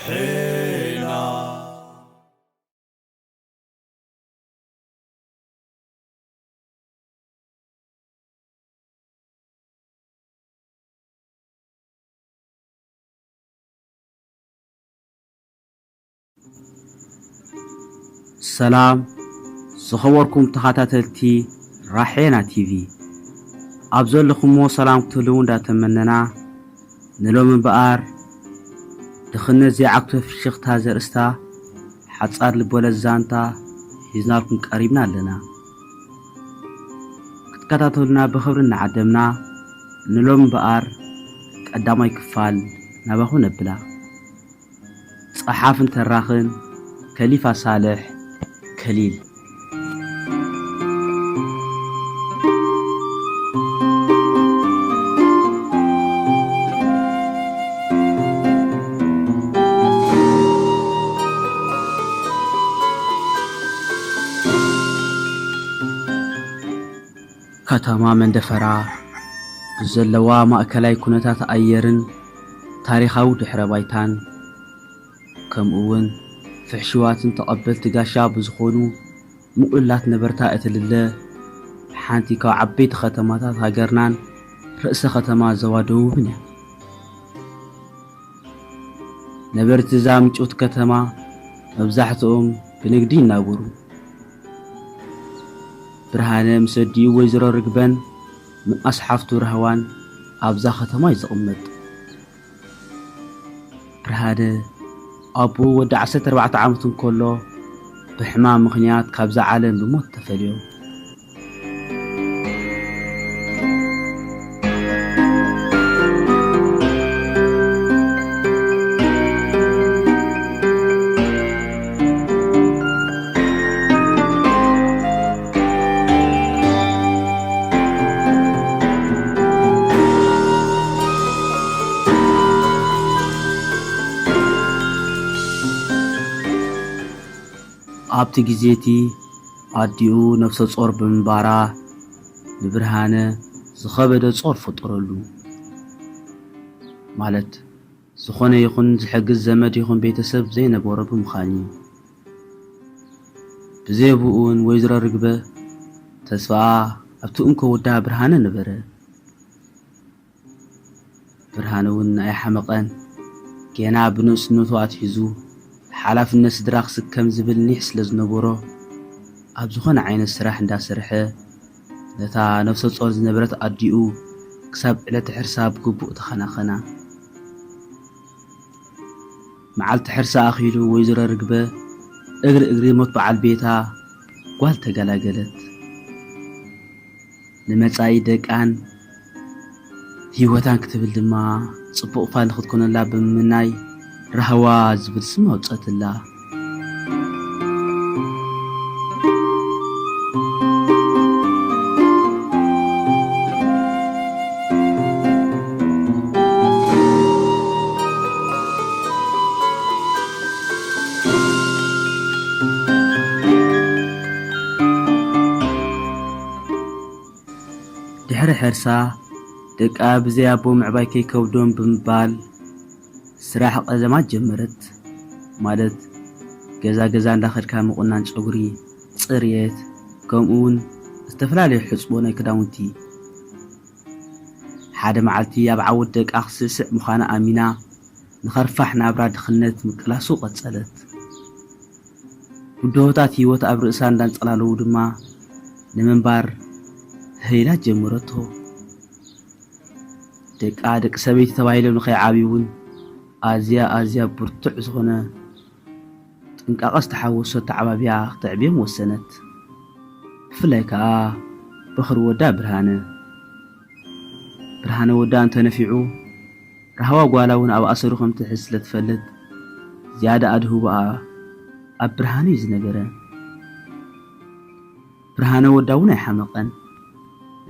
ሄና። ሰላም ዝኸበርኩም ተኸታተልቲ ራሔና ቲቪ፣ ኣብ ዘለኹሞ ሰላም ክትህልዉ እንዳተመነና፣ ንሎሚ እምበኣር ድኽነት ዘይዓግቶ ፍሽኽታ ዘርእስታ ሓጻር ልቦለድ ዛንታ ሒዝናልኩም ቀሪብና ኣለና። ክትከታተሉና ብኽብሪ እናዓደምና፣ ንሎሚ እምበኣር ቀዳማይ ክፋል ናባኹም ነብላ። ጸሓፍን ተራኽን ከሊፋ ሳልሕ ከሊል። ከተማ መንደፈራ ብዘለዋ ማእከላይ ኩነታት ኣየርን ታሪኻዊ ድሕረ ባይታን፣ ከምኡ እውን ፍሕሽዋትን ተቐበልቲ ጋሻ ብዝኾኑ ምቑላት ነበርታ እትልለ ሓንቲ ካብ ዓበይቲ ከተማታት ሃገርናን ርእሰ ከተማ ዞባ ደቡብን እያ። ነበርቲ እዛ ምጭውቲ ከተማ መብዛሕትኦም ብንግዲ ይናበሩ። ብርሃነ ምስ ኣዲኡ ወይዘሮ ርግበን መኣስ ሓፍቱ ራህዋን ኣብዛ ከተማ እዩ ዝቕመጥ። ብርሃነ ኣቦኡ ወዲ ዓሰርተ ኣርባዕተ ዓመት እንከሎ ብሕማም ምኽንያት ካብዛ ዓለም ብሞት ተፈልዮ። ኣብቲ ግዜ እቲ ኣዲኡ ነፍሰ ጾር ብምንባራ ንብርሃነ ዝኸበደ ጾር ፈጠረሉ። ማለት ዝኾነ ይኹን ዝሕግዝ ዘመድ ይኹን ቤተሰብ ዘይነበሮ ብምዃኑ እዩ። ብዘይ ብኡ እውን ወይዘሮ ርግበ ተስፋኣ ኣብቲ እንኮ ወዳ ብርሃነ ነበረ። ብርሃነ እውን ኣይሓመቐን። ጌና ብንእስነቱ ኣትሒዙ ሓላፍነት ስድራ ክስከም ዝብል ኒሕ ስለ ዝነበሮ፣ ኣብ ዝኾነ ዓይነት ስራሕ እንዳሰርሐ ነታ ነፍሰ ጾር ዝነበረት ኣዲኡ ክሳብ ዕለተ ሕርሳ ብግቡእ ተኸናኸና። መዓልቲ ሕርሳ ኣኺሉ ወይዘሮ ርግበ እግሪ እግሪ ሞት በዓል ቤታ ጓል ተገላገለት። ንመጻኢ ደቃን ህይወታን ክትብል ድማ ጽቡቕ ፋል ንኽትኮነላ ብምምናይ ራህዋ ዝብል ስም ኣውጸትላ። ድሕሪ ሕርሳ ደቃ ብዘይ ኣቦ ምዕባይ ከይከብዶም ብምባል ስራሕ ቀዘማት ጀመረት። ማለት ገዛ ገዛ እንዳኸድካ ምቑናን ጨጉሪ፣ ጽርየት፣ ከምኡ እውን ዝተፈላለዩ ሕጽቦ ናይ ክዳውንቲ። ሓደ መዓልቲ ኣብ ዓወት ደቃ ክስዕስዕ ምዃና ኣሚና ንኸርፋሕ ናብራ ድኽነት ምቅላሱ ቀጸለት። ብድሆታት ህይወት ኣብ ርእሳ እንዳንጸላለዉ ድማ ንምንባር ህይላ ጀመረቶ። ደቃ ደቂ ሰበይቲ ተባሂሎም ንኸይዓብዩ እውን ኣዝያ ኣዝያ ብርቱዕ ዝኾነ ጥንቃቐ ዝተሓወሶ ኣተዓባብያ ክተዕብዮም ወሰነት። ብፍላይ ከኣ በኽሪ ወዳ ብርሃነ። ብርሃነ ወዳ እንተነፊዑ፣ ራህዋ ጓላ እውን ኣብ ኣሰሩ ከም ትሕዝ ስለ ትፈልጥ፣ ዝያዳ ኣድህቦኣ ኣብ ብርሃነ እዩ ዝነበረ። ብርሃነ ወዳ እውን ኣይሓመቐን።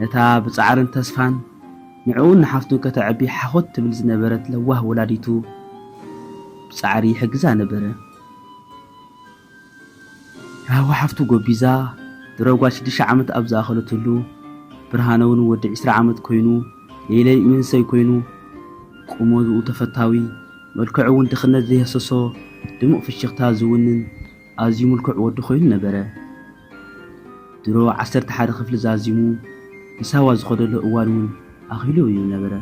ነታ ብጻዕርን ተስፋን ንዕኡን ንሓፍቱን ከተዕቢ ሓኾት ትብል ዝነበረት ለዋህ ወላዲቱ ብጻዕሪ ይሕግዛ ነበረ። ራህዋ ሓፍቱ ጎቢዛ ድሮ ጓል ሽዱሽተ ዓመት ኣብ ዝኣኸለትሉ፣ ብርሃነ እውን ወዲ ዕስራ ዓመት ኮይኑ፣ ለይለይ መንእሰይ ኮይኑ፣ ቁመዝኡ ተፈታዊ፣ መልክዑ እውን ድኽነት ዘየህሰሶ ድሙቕ ፍሽኽታ ዝውንን ኣዝዩ ምልኩዕ ወዲ ኮይኑ ነበረ። ድሮ ዓሰርተ ሓደ ክፍሊ ዛዚሙ ንሳዋ ዝኸደሉ እዋን እውን ኣኺሉ እዩ ነበረ።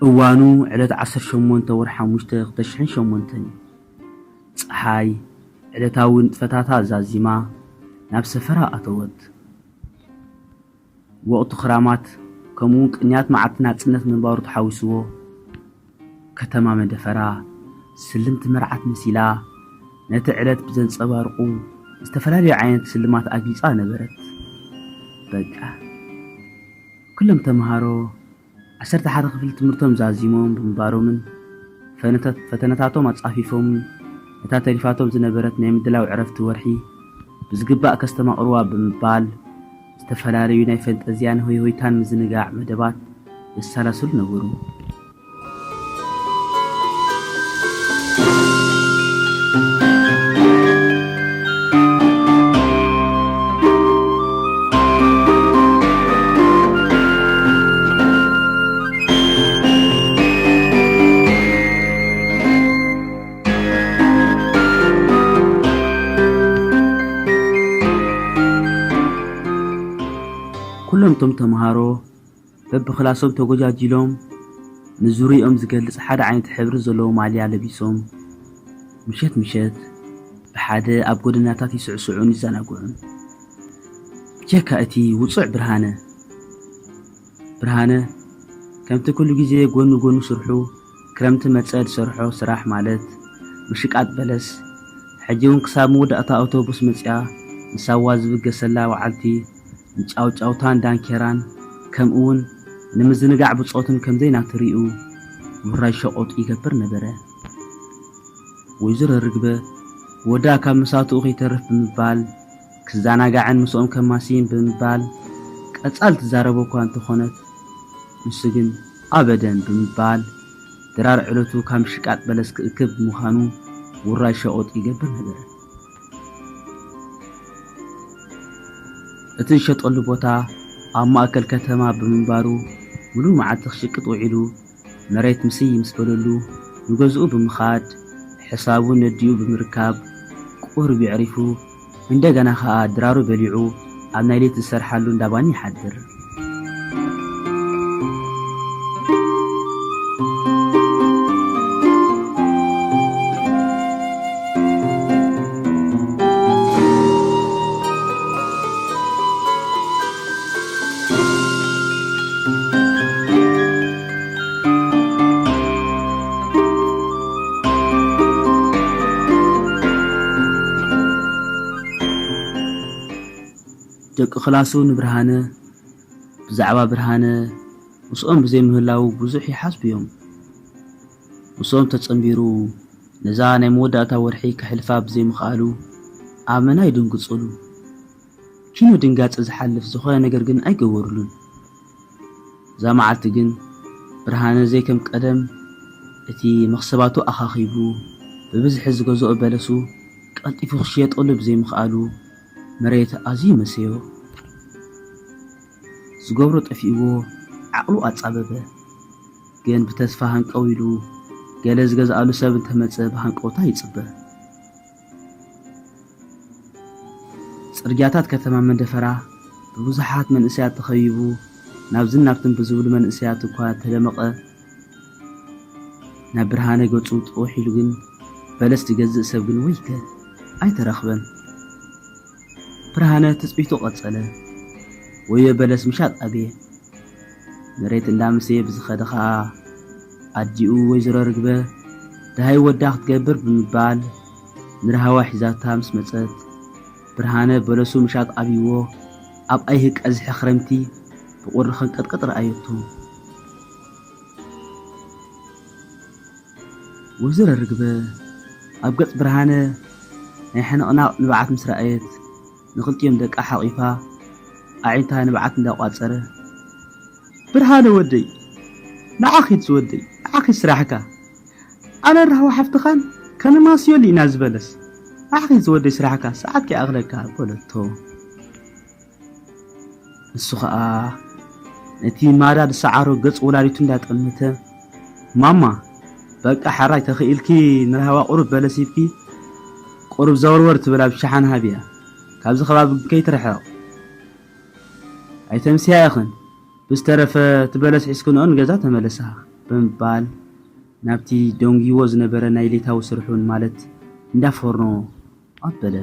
እዋኑ ዕለት ዓሰርተ ሸሞንተ ወርሒ ሓሙሽተ ክልተ ሽሕን ሸሞንተን እዩ። ጸሓይ ዕለታዊ ንጥፈታታ ዛዚማ ናብ ሰፈራ ኣተወት። ወቕቱ ክራማት ከምኡውን ቅንያት መዓልቲ ናጽነት ምንባሩ ተሓዊስዎ፣ ከተማ መደፈራ ስልምቲ መርዓት መሲላ ነቲ ዕለት ብዘንጸባርቑ ዝተፈላለዩ ዓይነት ስልማት ኣጊጻ ነበረት። በቃ፣ ኩሎም ተምሃሮ ዓሰርተ ሓደ ክፍሊ ትምህርቶም ዛዚሞም ብምንባሮምን ፈነታት-፣ ፈተነታቶም ኣጻፊፎምን ነታ ተሪፋቶም ዝነበረት ናይ ምድላው ዕረፍቲ ወርሒ ብዝግባእ ከስተማቕርዋ ብምባል፣ ዝተፈላለዩ ናይ ፈንጠዝያን ሆይሆይታን ምዝንጋዕ መደባት የሰላስሉ ነበሩ። ኩሎም እቶም ተምሃሮ በብክላሶም ተጎጃጂሎም፣ ንዙርይኦም ዝገልጽ ሓደ ዓይነት ሕብሪ ዘለዎ ማልያ ለቢሶም፣ ምሸት ምሸት ብሓደ ኣብ ጎደናታት ይስዕስዑን ይዘናግዑን። ብጀካ እቲ ውጹዕ ብርሃነ። ብርሃነ፣ ከምቲ ኩሉ ግዜ ጎኒ ጎኑ ስርሑ፣ ክረምቲ መጸ ዝሰርሖ ስራሕ ማለት ምሽቃጥ በለስ፣ ሕጂ እውን ክሳብ መወዳእታ ኣውቶቡስ መጺኣ ንሳዋ ዝብገሰላ ወዓልቲ፣ ንጫውጫውታን ዳንኬራን፣ ከምኡውን ንምዝንጋዕ ብጾቱን ከም ዘይናቱ ርእዩ፣ ውራይ ሸቖጡ ይገብር ነበረ። ወይዘሮ ርግበ፣ ወዳ ካብ መሳትኡ ከይተርፍ ብምባል፣ ክዘናጋዕን ምስኦም ከማስይን ብምባል፣ ቀጻል ትዛረቦ እኳ እንተኾነት፣ ንሱ ግን ኣበደን ብምባል፣ ድራር ዕለቱ ካብ ምሽቃጥ በለስ ክእክብ ብምዃኑ፣ ውራይ ሸቖጥ ይገብር ነበረ። እቲ ዝሸጠሉ ቦታ ኣብ ማእከል ከተማ ብምንባሩ፣ ምሉእ መዓልቲ ክሽቅጥ ውዒሉ፣ መሬት ምስይ ምስ በለሉ፣ ንገዝኡ ብምኻድ፣ ሕሳቡ ነዲኡ ብምርካብ፣ ቁሩብ የዕሪፉ፣ እንደገና ኸኣ ድራሩ በሊዑ፣ ኣብ ናይ ለይቲ ዝሰርሓሉ እንዳባኒ ይሓድር። ደቂ ክላሱ ንብርሃነ፣ ብዛዕባ ብርሃነ ምስኦም ብዘይምህላዉ ብዙሕ ይሓስቡ እዮም። ምስኦም ተጸንቢሩ ነዛ ናይ መወዳእታ ወርሒ ከሕልፋ ብዘይምኽኣሉ ኣመና ይድንግጹሉ። ኪኖ ድንጋጸ ዝሓልፍ ዝኾነ ነገር ግን ኣይገበሩሉን። እዛ መዓልቲ ግን ብርሃነ ዘይከም ቀደም እቲ መኽሰባቱ ኣኻኺቡ ብብዝሒ ዝገዝኦ በለሱ ቀልጢፉ ክሽየጠሉ ብዘይምኽኣሉ መሬት ኣዝዩ መሰዮ። ዝገብሮ ጠፊእዎ ዓቕሉ ኣጻበበ። ግን ብተስፋ ሃንቀው ኢሉ ገለ ዝገዝኣሉ ሰብ እንተመጸ ብሃንቀውታ ይጽበ። ጽርግያታት ከተማ መንደፈራ ብብዙሓት መንእሰያት ተኸቢቡ፣ ናብዝን ናብትን ብዝብሉ መንእሰያት እኳ ተደመቐ፣ ናብ ብርሃነ ገጹ ጥውሕ ኢሉ ግን በለስ ዝገዝእ ሰብ ግን ወይከ ኣይተረኽበን። ብርሃነ ትጽቢቱ ቀጸለ። ወዮ በለስ ምሻጥ ኣበየ። መሬት እንዳምሰየ ብዝኸደ ኸኣ ኣዲኡ ወይዘሮ ርግበ ደሃይ ወዳ ክትገብር ብምባል ንራህዋ ሒዛታ ምስ መጸት፣ ብርሃነ በለሱ ምሻጥ ኣብይዎ ኣብ ኣይሂ ቀዝሒ ክረምቲ ብቑሪ ከንቀጥቀጥ ረኣየቶ። ወይዘሮ ርግበ ኣብ ገጽ ብርሃነ ናይ ሕንቕናቕ ንብዓት ምስ ረኣየት፣ ንኽልቲኦም ደቃ ሓቒፋ ኣዒንታ ንብዓት እንዳቋጸረ፣ "ብርሃነ ወደይ፣ ንዓኺ ዝወደይ፣ ንዓኺ ስራሕካ። ኣነ ራህዋ ሓፍትኻን ከነማስየሉ ኢና ዝበለስ። ንዓኺ ዝወደይ ስራሕካ፣ ሰዓት ከይኣኽለካ" በለቶ። ንሱ ኸኣ ነቲ ማዳ ዝሰዓሮ ገጽ ወላዲቱ እንዳጠመተ፣ "ማማ፣ በቃ ሕራይ ተኽኢልኪ ንራህዋ ቁሩብ በለስ ሂብኪ፣ ቁሩብ ዘወርወር ትብል ኣብ ሸሓን ሃብያ። ካብዚ ከባቢ ከይትርሕቕ። ኣይተምስያ ኢኽን። ብዝተረፈ እቲ በለስ ሒዝክንኦ ንገዛ ተመለሳ" ብምባል ናብቲ ደንጉይዎ ዝነበረ ናይ ሌታዊ ስርሑን ማለት እንዳ ፎርኖ ኣበለ።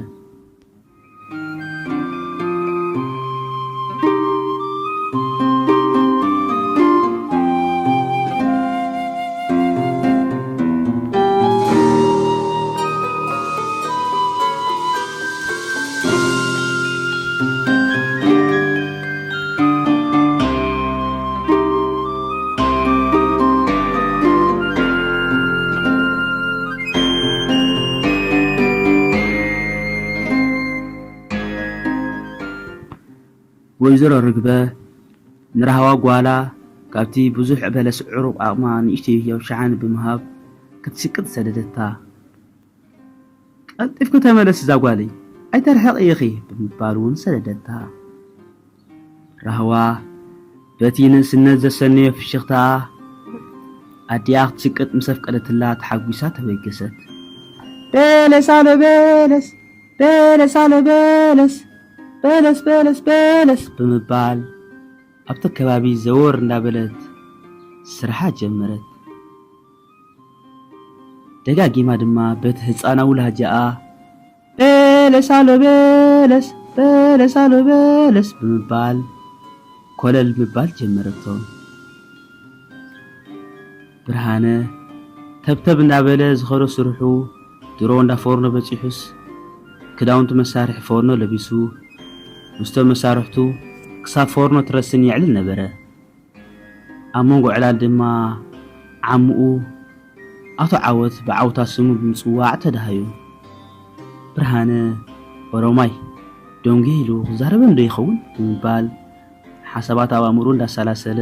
ወይዘሮ ርግበ ንራህዋ ጓላ ካብቲ ብዙሕ በለስ ዕሩቕ ዓቕማ ንእሽተይ ህያው ሸሓኒ ብምሃብ ክትሽቅጥ ሰደደታ። "ቀልጢፍኪ ተመለሲ እዛ ጓለይ፣ ኣይተርሕቒ ኢኺ" ብምባል እውን ሰደደታ። ራህዋ በቲ ንእስነት ዘሰነዮ ፍሽኽታ ኣዲኣ ክትሽቅጥ ምስ ኣፍቀደትላ ተሓጒሳ ተበገሰት። "በለስ ኣሎ በለስ፣ በለስ ኣሎ በለስ፣ በለስ፣ በለስ፣ በለስ" ብምባል ኣብቲ ከባቢ ዘወር እንዳበለት ስርሓ ጀመረት። ደጋጊማ ድማ በቲ ህፃናዊ ላህጃኣ "በለስ ኣሎ በለስ፣ በለስ ኣሎ በለስ" ብምባል ኮለል ምባል ጀመረቶ። ብርሃነ ተብተብ እንዳበለ ዝኸዶ ስርሑ ድሮ እንዳ ፎርኖ በጺሑስ፣ ክዳውንቲ መሳርሒ ፎርኖ ለቢሱ፣ ምስቶም መሳርሕቱ ክሳብ ፎርኖ ትረስን የዕልል ነበረ። ኣብ መንጎ ዕላል ድማ ዓምኡ ኣቶ ዓወት ብዓውታ ስሙ ብምጽዋዕ ተዳሃዩ። ብርሃነ፣ "ኦሮማይ፣ ዶንጌ ኢሉ ክዛረበኒ ዶ ይኸውን?" ብምባል ሓሳባት ኣብ ኣእምሮ እንዳሰላሰለ፣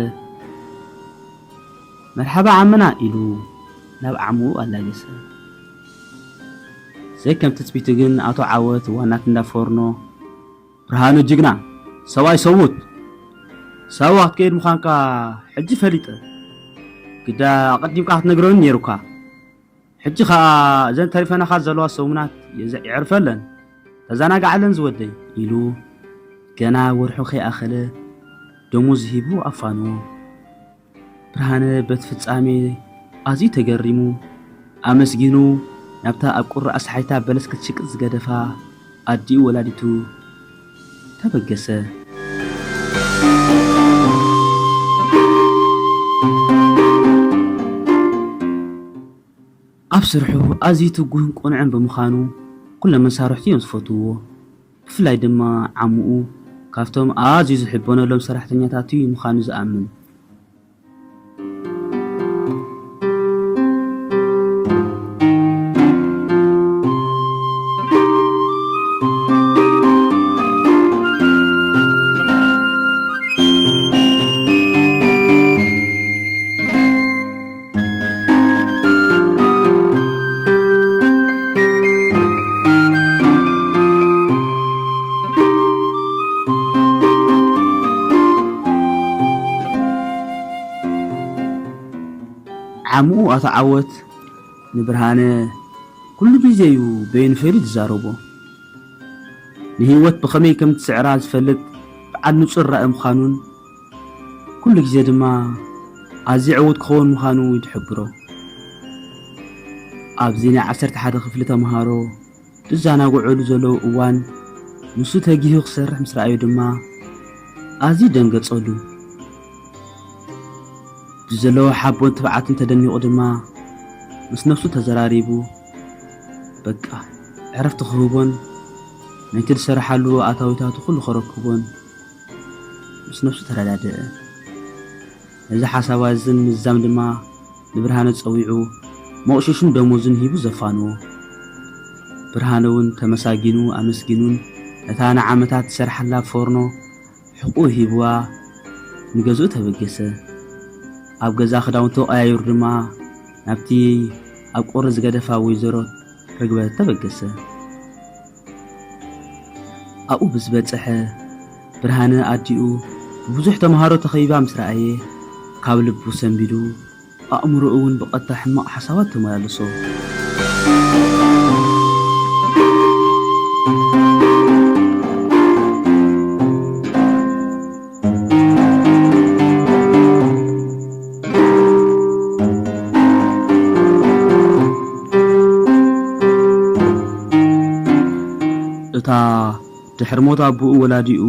"መርሓባ ዓምና" ኢሉ ናብ ዓምኡ ኣላገሰ። ዘይከም ትጽቢቱ ግን ኣቶ ዓወት ዋናት እንዳ ፎርኖ፣ "ብርሃነ ጅግና፣ ሰብኣይ ሰውት፣ ሳዋ ክትከይድ ምዃንካ ሕጂ ፈሊጠ። ግዳ ኣቐዲምካ ክትነግረኒ ነይሩካ። ሕጂ ኸኣ እዘን ተሪፈናኻ ዘለዋ ሰሙናት የዘ-፣ የዕርፈለን፣ ተዘናግዓለን ዝወደይ" ኢሉ ገና ወርሑ ከይኣኸለ ደሞዝ ሂቡ ኣፋንዎ። ብርሃነ በቲ ፍጻሜ ኣዝዩ ተገሪሙ ኣመስጊኑ ናብታ ኣብ ቁሪ ኣስሓይታ በለስ ክትሽቅጥ ዝገደፋ ኣዲኡ ወላዲቱ ተበገሰ። ኣብ ስርሑ ኣዝዩ ትጉህን ቅኑዕን ብምዃኑ ኩሎም መሳርሕቱ እዮም ዝፈትውዎ። ብፍላይ ድማ ዓምኡ ካብቶም ኣዝዩ ዝሕበነሎም ሰራሕተኛታቱ እዩ ምዃኑ ዝኣምን። ዓምኡ ኣቶ ዓወት ንብርሃነ ኩሉ ግዜ እዩ በይኑ ፈይዱ ዝዛረቦ። ንህይወት ብኸመይ ከም ትስዕራ ዝፈልጥ በዓል ንጹር ራኢ ምዃኑን ኩሉ ግዜ ድማ ኣዝዩ ዕዉት ክኸውን ምዃኑ እዩ ዝሕብሮ። ኣብዚ ናይ ዓሰርተ ሓደ ክፍሊ ተምሃሮ ዝዘናግዑሉ ዘለዉ እዋን፣ ንሱ ተጊሁ ክሰርሕ ምስ ረኣዮ ድማ ኣዝዩ ደንገጸሉ። ብዘለዎ ሓቦን ትብዓትን ተደኒቑ ድማ ምስ ነፍሱ ተዘራሪቡ፣ በቃ ዕረፍቲ ክህቦን ነቲ ዝሰርሓሉ ኣታዊታቱ ኩሉ ከረክቦን ምስ ነፍሱ ተረዳድአ። ነዚ ሓሳባት እዚ ንምዝዛም ድማ ንብርሃነ ጸዊዑ መቑሸሹን ደሞዙን ሂቡ ዘፋንዎ። ብርሃነ እውን ተመሳጊኑ ኣመስጊኑን ነታ ንዓመታት ዝሰርሓላ ፎርኖ ሕቑኡ ሂብዋ ንገዝኡ ተበገሰ። ኣብ ገዛ ክዳውንቱ ቀያይሩ ድማ ናብቲ ኣብ ቁሪ ዝገደፋ ወይዘሮ ርግበት ተበገሰ። ኣብኡ ብዝበጽሐ፣ ብርሃነ ኣዲኡ ብብዙሕ ተምሃሮ ተኸቢባ ምስ ረኣየ፣ ካብ ልቡ ሰንቢዱ፣ ኣእምሮኡ እውን ብቐጥታ ሕማቕ ሓሳባት ተመላልሶ። እታ ድሕሪ ሞት ኣቦኡ ወላዲኡ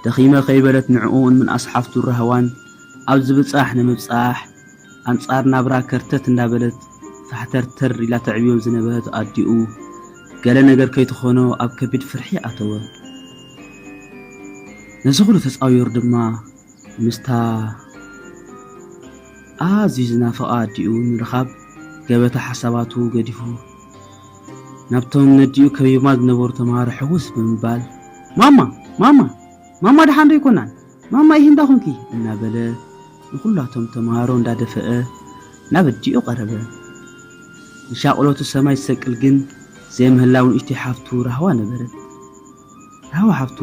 ደኺመ ከይበለት ንዕኡን ምንኣስ ሓፍቱ ራህዋን ኣብ ዝብጻሕ ንምብጻሕ ኣንጻር ናብራ ከርተት እንዳበለት ፋሕተርተር ኢላ ተዕብዮም ዝነበረት ኣዲኡ ገለ ነገር ከይትኾኖ ኣብ ከቢድ ፍርሒ ኣተወ። ነዚ ኩሉ ተጻዊሩ ድማ ምስታ ኣዝዩ ዝናፈቓ ኣዲኡ ንምርኻብ ገበታ ሓሳባቱ ገዲፉ ናብቶም ነዲኡ ከቢቦማ ዝነበሩ ተምሃሮ ሕውስ ብምባል፣ "ማማ! ማማ! ማማ ደሓን ዶ ኣይኮናን? ማማ ኢሂ እንዳ ኾንኪ?" እናበለ ንኹላቶም ተምሃሮ እንዳደፈአ ናብ ኣዲኡ ቀረበ። ንሻቕሎቱ ሰማይ ዝሰቅል ግን ዘይምህላው ንእሽተይ ሓፍቱ ራህዋ ነበረት። ራህዋ ሓፍቱ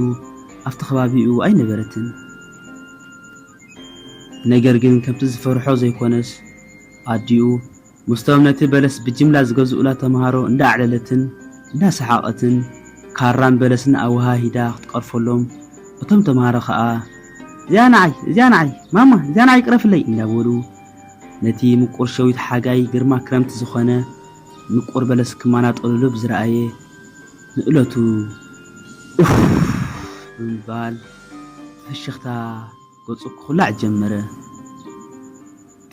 ኣብቲ ከባቢኡ ኣይነበረትን። ነገር ግን ከምቲ ዝፈርሖ ዘይኮነስ፣ ኣዲኡ ምስቶም ነቲ በለስ ብጅምላ ዝገዝኡላ ተምሃሮ እንዳኣዕለለትን እንዳሰሓቐትን፣ ካራን በለስን ኣወሃሂዳ ክትቀርፈሎም፣ እቶም ተምሃሮ ኸኣ፣ "እዚኣ ንዓይ፣ እዚኣ ንዓይ፣ ማማ፣ እዚኣ ንዓይ ቅረፍለይ" እንዳበሉ፣ ነቲ ምቁር ሸዊት ሓጋይ ግርማ ክረምቲ ዝኾነ ምቁር በለስ ክማናጠሉሉ ብዝረኣየ፣ ንእለቱ ኡፍ ብምባል ፍሽኽታ ገጹ ክኹላዕ ጀመረ።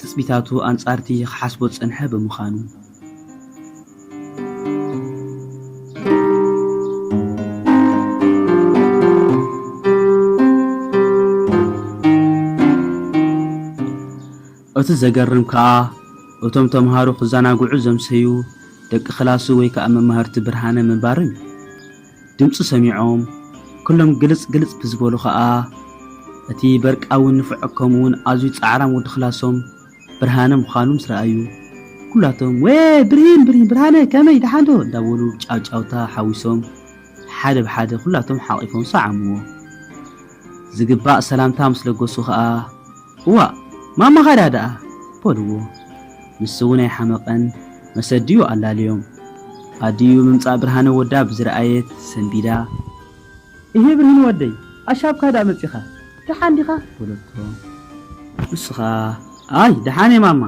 ትጽቢታቱ ኣንጻርቲ ክሓስቦ ዝጸንሐ ብምዃኑ። እቲ ዘገርም ከኣ፣ እቶም ተምሃሮ ክዘናግዑ ዘምሰዩ ደቂ ክላሱ ወይ ከኣ መማህርቲ ብርሃነ ምንባሮም እዩ። ድምጺ ሰሚዖም፣ ኩሎም ግልጽ ግልጽ ብዝበሉ ኸኣ፣ እቲ በርቃውን ንፉዕ ከምኡውን ኣዝዩ ጻዕራም ወዲ ክላሶም ብርሃነ ምዃኑ ምስ ረኣዩ፣ ኩላቶም፣ "ወ ብርሂን፣ ብርሂን፣ ብርሃነ፣ ከመይ፣ ደሓን ዶ?" እንዳበሉ ጫውጫውታ ሓዊሶም፣ ሓደ ብሓደ ኩላቶም ሓቒፎም ሰዓምዎ። ዝግባእ ሰላምታ ምስ ለገሱ ኸኣ፣ "እዋእ፣ ማማ ኸዳ ደኣ?" በልዎ። ንሱ እውን ኣይሓመቐን፣ መሰዲኡ ኣላልዮም። ኣዲኡ ምምጻእ ብርሃነ ወዳ ብዝረኣየት ሰንቢዳ፣ "እሄ ብርሂን ወደይ፣ ኣሻብካ ደኣ መጺኻ? ደሓን ዲኻ?" በለቶ። ንሱ ኸኣ፣ "ኣይ፣ ደሓን እየ ማማ፣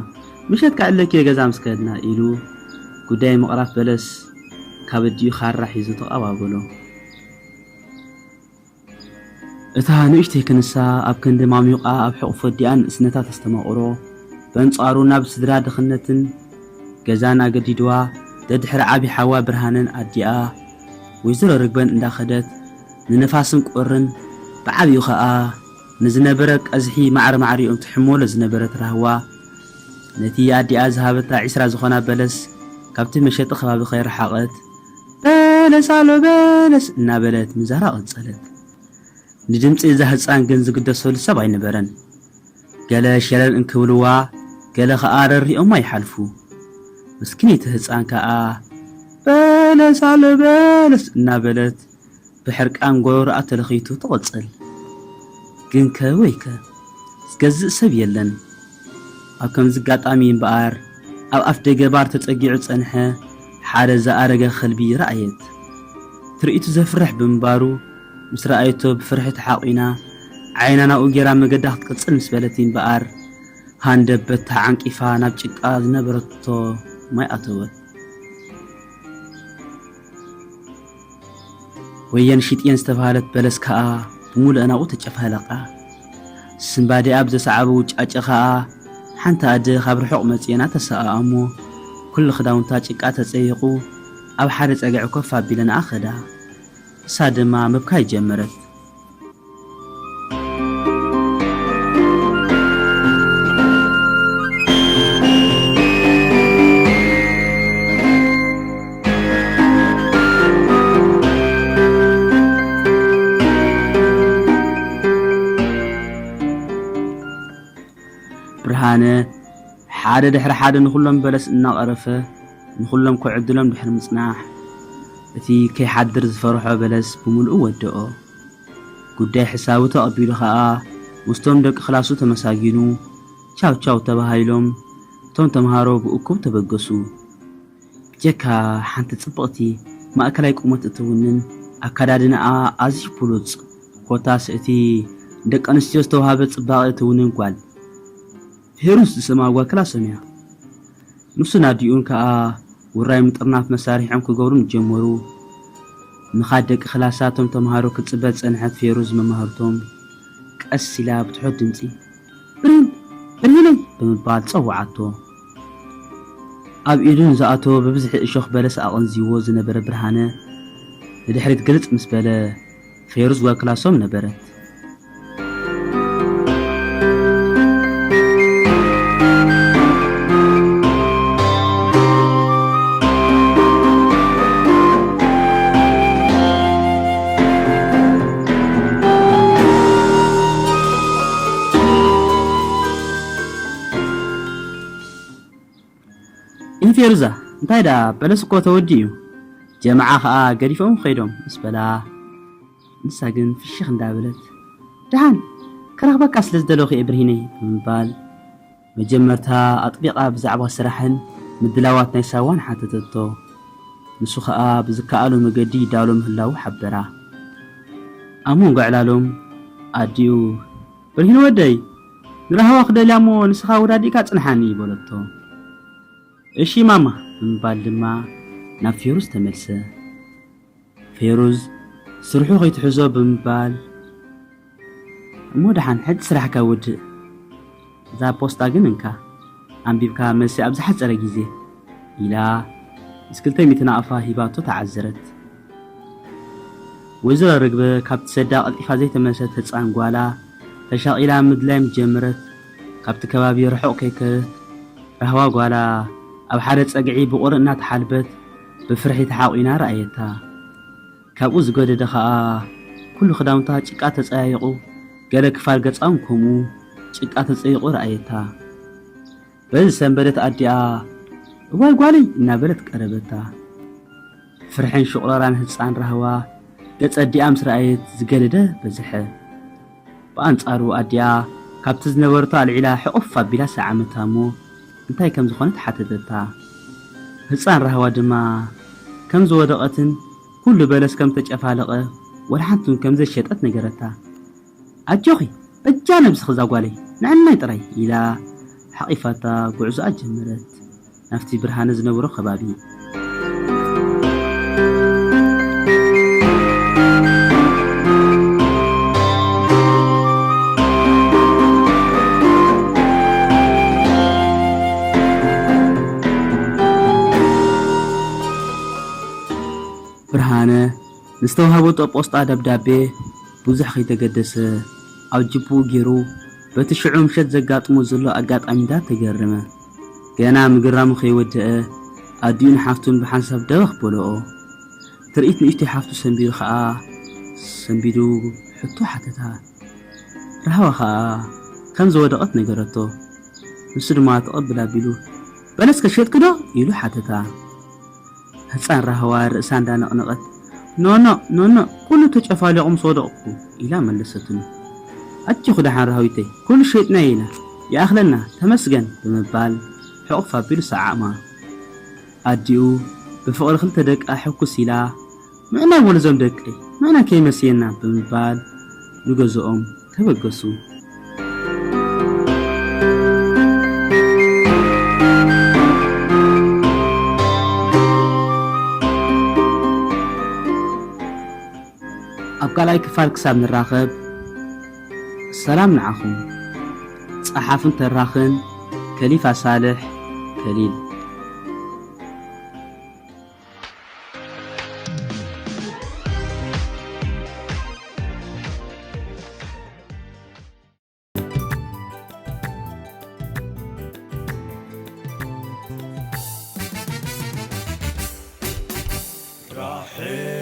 ምሸት ከዕልለኪ እየ ገዛ ምስ ከድና" ኢሉ ጉዳይ ምቕራፍ በለስ ካብ ኣዲኡ ካራ ሒዙ ተቐባበሎ። እታ ንእሽተይ ክንሳ ኣብ ክንዲ ማሚቓ ኣብ ሕቑፎ ኣዲኣ ንእስነታ ተስተማቕሮ፣ በንጻሩ ናብ ስድራ ድኽነትን ገዛን ኣገዲድዋ፣ ደድሕሪ ዓቢ ሓዋ ብርሃነን ኣዲኣ ወይዘሮ ርግበን እንዳኸደት፣ ንንፋስን ቁርን ብዓቢኡ ኸኣ ንዝነበረ ቀዝሒ ማዕረ ማዕሪኦም ትሕመሎ ዝነበረት ራህዋ፣ ነቲ ኣዲኣ ዝሃበታ ዒስራ ዝኾና በለስ ካብቲ መሸጢ ከባቢ ከይረሓቐት፣ "በለስ ኣሎ በለስ" እናበለት ምዛራ ቀጸለት። ንድምጺ እዛ ህጻን ግን ዝግደሰሉ ሰብ ኣይነበረን። ገለ ሸለል እንክብልዋ፣ ገለ ኸኣ ረሪኦማ ይሓልፉ። ምስኪነይቲ ህጻን ከኣ፣ "በለስ ኣሎ በለስ" እናበለት ብሕርቃን ጎረሮኣ ተለኺቱ ትቕጽል። ግንከ ወይከ፣ ዝገዝእ ሰብ የለን። ኣብ ከምዚ ኣጋጣሚ እምበኣር፣ ኣብ ኣፍ ደገ ባር ተጸጊዑ ዝጸንሐ ሓደ ዝኣረገ ከልቢ ረኣየት። ትርኢቱ ዘፍርሕ ብምንባሩ፣ ምስ ረኣየቶ ብፍርሒ ተሓቒና፣ ዓይና ናብኡ ጌራ መገዳ ክትቅጽል ምስ በለት እምበኣር፣ ሃንደበት ተዓንቂፋ ናብ ጭቃ ዝነበረቶ ማይ ኣተወት። ወየን ሽጥየን ዝተባህለት በለስ ከኣ ብምሉእ ናብኡ ተጨፋለቓ። ስምባዴኣ ብዘስዓቦ ውጫጨ ከኣ ሓንቲ ኣደ ካብ ርሑቕ መጺኤን ኣተሰኣኣ እሞ፣ ኩሉ ክዳውንታ ጭቃ ተጸይቑ፣ ኣብ ሓደ ጸግዒ ኮፍ ኣቢለንኣ ከዳ። ንሳ ድማ ምብካይ ጀመረት። ኣነ ሓደ ድሕሪ ሓደ ንኹሎም በለስ እናቐረፈ ንኹሎም ክዕድሎም ድሕሪ ምጽናሕ፣ እቲ ከይሓድር ዝፈርሖ በለስ ብምልኡ ወደኦ። ጉዳይ ሕሳቡ ተቐቢሉ ኸኣ ምስቶም ደቂ ክላሱ ተመሳጊኑ፣ ቻው ቻው ተባሃሂሎም፣ እቶም ተምሃሮ ብእኩብ ተበገሱ። ብጀካ ሓንቲ ጽብቕቲ ማእከላይ ቁመት እትውንን ኣከዳድናኣ ኣዝዩ ብሉጽ፣ ኮታስ እቲ ደቂ ኣንስትዮ ዝተዋህበ ጽባቐ እትውንን ጓል፣ ፌሩዝ ዝስማ ጓል ክላሶም እያ። ንሱን ኣዲኡን ከኣ ውራይ ምጥርናፍ መሳርሒኦም ክገብሩ ምስ ጀመሩ፣ ምኻድ ደቂ ክላሳ እቶም ተምሃሮ ክትጽበ ዝጸንሐት ፌሩዝ መማህርቶም ቀስ ኢላ ብትሑት ድምጺ፣ "ብርሂን! ብርሂነይ!" ብምባል ጸውዓቶ። ኣብ ኢዱ ንዝኣተወ ብብዝሒ እሾኽ በለስ ኣቐንዚዎ ዝነበረ ብርሃነ ንድሕሪት ግልጽ ምስ በለ፣ ፌሩዝ ጓል ክላሶም ነበረት። "ኢንፌሩዛ፣ እንታይ ደኣ በለስ እኮ ተወዲኡ፣ ጀማዓ ኸኣ ገዲፎም ኸይዶም" ምስ በላ፣ ንሳ ግን ፍሽኽ እንዳበለት፣ "ደሓን ክረኽበካ ስለ ዝደለኹ እየ ብርሂነይ" ብምባል፣ መጀመርታ ኣጥቢቓ ብዛዕባ ስራሕን ምድላዋት ናይ ሳዋን ሓተተቶ። ንሱ ኸኣ ብዝከኣሎ መገዲ ይዳሎ ምህላዉ ሓበራ። ኣብ መንጎ ዕላሎም ኣዲኡ፣ "ብርሂን ወደይ፣ ንራህዋ ክደልያ እሞ ንስኻ ወዳዲእካ ጽንሓኒ" በለቶ። "እሺ ማማ" ብምባል ድማ ናብ ፌሩዝ ተመልሰ። ፌሩዝ ስርሑ ከይትሕዞ ብምባል፣ "እሞ ደሓን ሕጂ ስራሕካ ውድእ፣ እዛ ፖስጣ ግን እንካ፣ ኣንቢብካ መልሲ ኣብ ዝሓጸረ ግዜ" ኢላ ምስ ክልተ ሚእቲ ናቕፋ ሂባቶ ተዓዘረት። ወይዘሮ ርግበ ካብቲ ሰዳ ቀልጢፋ ዘይተመለሰት ህጻን ጓላ ተሻቒላ ምድላይ ምስ ጀመረት፣ ካብቲ ከባቢ ርሑቕ ከይከደት ራህዋ ጓላ ኣብ ሓደ ጸግዒ ብቑሪ እናተሓልበት ብፍርሒ ተሓቑና ረኣየታ። ካብኡ ዝገደደ ኸኣ ኩሉ ክዳውንታ ጭቃ ተጸያይቑ፣ ገለ ክፋል ገጻ እውን ከምኡ ጭቃ ተጸይቑ ረኣየታ። በዚ ሰንበደት ኣዲኣ፣ "እዋይ ጓለይ" እናበለት ቀረበታ። ፍርሕን ሽቑረራን ህጻን ራህዋ ገጸ ኣዲኣ ምስ ረኣየት ዝገደደ በዝሐ። ብኣንጻሩ ኣዲኣ ካብቲ ዝነበረቶ ኣልዒላ ሕቑፍ ኣቢላ ሰዓመታ እሞ እንታይ ከም ዝኾነት ሓተተታ። ህጻን ራህዋ ድማ ከም ዝወደቐትን ኩሉ በለስ ከም ተጨፋለቐ ወላ ሓንቲ እውን ከም ዘይሸጠት ነገረታ። "ኣጆኺ በጃ ነብስኺ እዛ ጓለይ ንዕናይ ጥራይ" ኢላ ሓቒፋታ ጉዕዞኣ ጀመረት ናብቲ ብርሃነ ዝነበሮ ከባቢ። ብርሃነ ንዝተዋህበቶ ፖስጣ ደብዳቤ ብዙሕ ከይተገደሰ ኣብ ጅብኡ ገይሩ በቲ ሽዑ ምሸት ዘጋጥሞ ዘሎ ኣጋጣሚ እንዳተገረመ። ገና ምግራሙ ከይወደአ ኣዲኡን ሓፍቱን ብሓንሳብ ደበኽ በልኦ። ትርኢት ንእሽተይ ሓፍቱ ሰንቢዱ ኸኣ ሰንቢዱ ሕቶ ሓተታ። ራህዋ ኸኣ ከም ዝወደቐት ነገረቶ። ንሱ ድማ ተቐብል ኣቢሉ፣ "በለስ ከ ሸጥኪ ዶ?" ኢሉ ሓተታ። ህጻን ራህዋ ርእሳ እንዳነቕነቐት፣ "ኖኖ፣ ኖኖ፣ ኩሉ ተጨፋሊቑ ምስ ወደቕኩ" ኢላ መለሰትሉ። "ኣጆኺ ደሓን ራህዊተይ፣ ኩሉ ሸጥናዮ ኢና፣ ይኣኽለና፣ ተመስገን" ብምባል ሕቑፍ ኣቢሉ ሰዓማ። ኣዲኡ ብፍቕሪ ክልተ ደቃ ሕኩስ ኢላ፣ "ምዕናይ በሉ እዞም ደቀይ፣ ምዕናይ ከይመስየና" ብምባል ንገዝኦም ተበገሱ። ኣብ ካልኣይ ክፋል ክሳብ ንራኸብ፣ ሰላም ንዓኹም። ጸሓፍን ተራኽን ከሊፋ ሳልሕ ከሊል። ራሄል